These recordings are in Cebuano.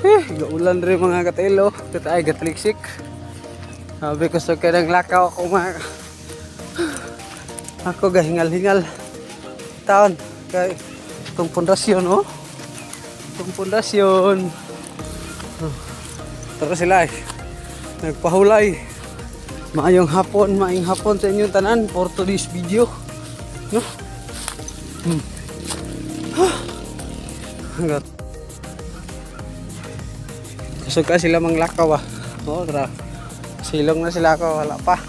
Eh, gaulan rin, mga katilo. Kita ay gatliksik. Sabi ko sa kanang lakaw ako mga ako gahingal-hingal. Taon kay itong pundasyon, oh. Itong pundasyon. Oh. Tara sila eh. Nagpahulay. Maayong hapon sa inyong tanan for today's video. No? Hanggat kusog ka sila manglakaw ah. Oo, tara. Silong na sila ako, wala pa.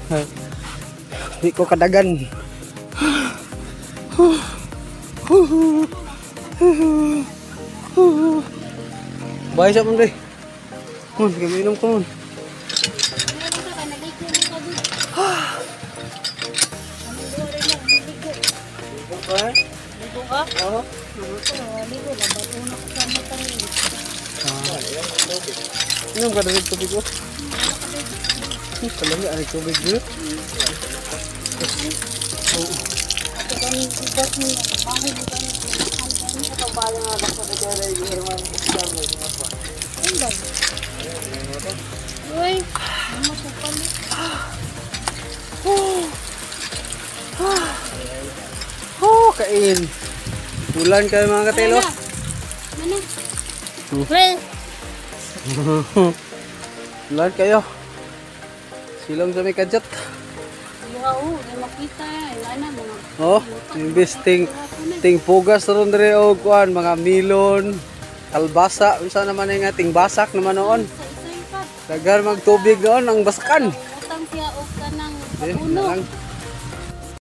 Ay, di ko kadagan. Bye sa man, day. Mun, gaminom ko mun. Ligo ka? Oo. Ligo, labat una ko sa mata rin. Inom ka na tubig ko. Kalami ang tubig dito. Ako kami bigas niya, mahal kami. Uy, ano ko palit? Oh, kain. Ulan kayo, mga katelo. Ano? Well, Ulan kayo. Silong sa may kadyot. Luha o, ay makita, ay ana mga Oh, imbis ting ting pugas ron dire og kuan mga milon, kalbasa, unsa naman nga ting basak naman noon. Sa isay pa. Daghan magtubig noon ang basakan. Utang siya og kanang Eh, uno. lang.